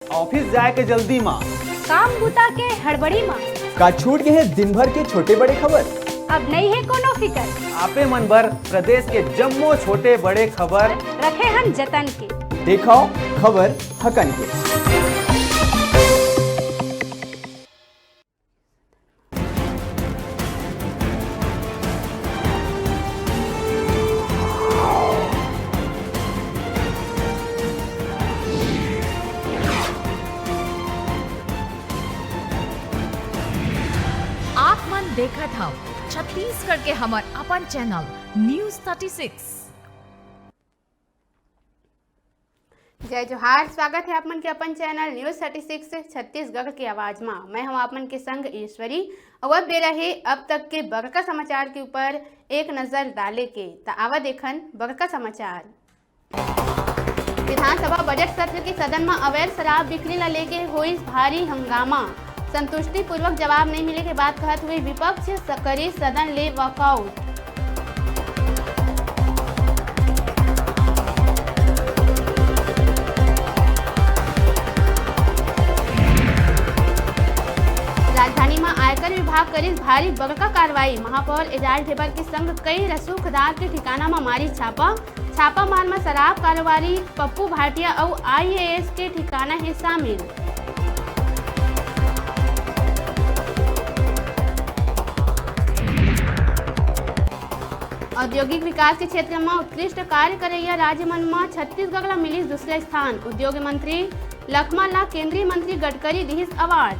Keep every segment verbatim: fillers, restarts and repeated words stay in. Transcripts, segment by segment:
Office जाए के जल्दी मा, काम बूता के हड़बड़ी मा, का छूट गए हे दिन भर के छोटे बड़े खबर? अब नइ हे कोनो फिकर। आपे मन बर प्रदेश के जम्मो छोटे बड़े खबर रखे हन जतन के। देखव खबर हकन के। आप मन देखत हव छत्तीसगढ़ के हमर अपन चैनल न्यूज़ थर्टी सिक्स। जय जोहार, स्वागत हे आप मन के अपन channel news thirty six Chhattisgarh के आवाज मा। मैं हूं आप मन के संग ईश्वरी। अउ अब बेरा हे अब तक के बड़का समाचार के ऊपर एक नजर डाले के। त आवा देखन बड़का समाचार। विधानसभा बजट सत्र के सदन म अवैध शराब बिक्री ल लेके होइस भारी हंगामा। संतुष्टिपूर्वक जवाब नइ मिले के बात कहत हुए विपक्ष स-, करिस सदन ले वॉकआउट। राजधानी म आयकर विभाग करिस भारी बड़का कार्रवाई। महापौर एजाज ढेबर के संग कई रसूखदार के ठिकाना म मारिस छापा। छापा मार म शराब कारोबारी पप्पू भाटिया अउ आईएएस के ठिकाना हे शामिल। औद्योगिक विकास के क्षेत्र म उत्कृष्ट कार्य करइया राज्य मन म छत्तीसगढ़ ल मिलिस दूसरा स्थान। उद्योग मंत्री लखमा ल केंद्रीय मंत्री गडकरी दिहिस अवार्ड।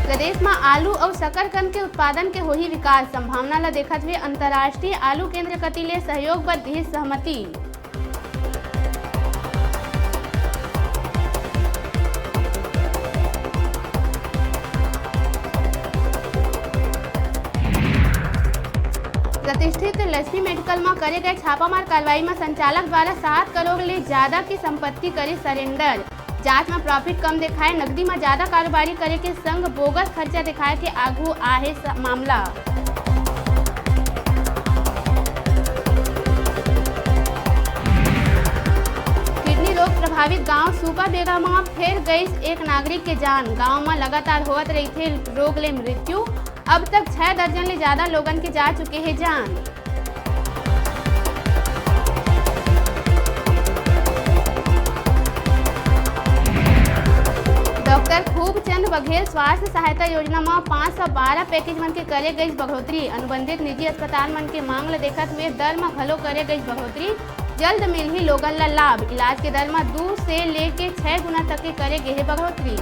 प्रदेश म आलू अउ शकरकंद के उत्पादन के होही विकास। संभावना ल देखत हुए अंतर्राष्ट्रीय आलू केंद्र कति ले सहयोग बर दिहिस सहमति। प्रतिष्ठित लक्ष्मी मेडिकल म करे गए छापामार कार्रवाई म संचालक द्वारा सात करोड़ ले ज्यादा के संपत्ति करे सरेंडर। जांच म प्रॉफिट कम देखाए, नकदी म ज्यादा कारोबारी करे के संग बोगस खर्चा देखाए के आगू आहे स-, मामला। किडनी रोग प्रभावित गांव सूपाबेरा म फेर गइस एक नागरिक के जान। गांव म लगातार होवत रहिथे रोग ले मृत्यु। अब तक छह दर्जन ले ज्यादा लोगन के जा चुके हे जान। डॉक्टर खूबचंद बघेल स्वास्थ्य सहायता योजना म पाँच सौ बारह पैकेज मन के करे गइस बढ़ोतरी। अनुबंधित निजी अस्पताल मन के मांग ल देखत हुए दर म घलो करे गइस बढ़ोतरी। जल्द मिलही लोगन ल लाभ। इलाज के दर म दू से लेके छह गुना तक के करे गे हे बढ़ोतरी।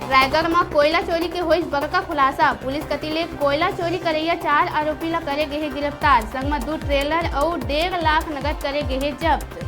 रायगढ़ म कोयला चोरी के होइस बड़का खुलासा। पुलिस कति ले कोयला चोरी करइया चार आरोपी ल करे गे हे गिरफ्तार। संग म दू ट्रेलर अउ डेढ़ लाख नगद करे गे हे जब्त।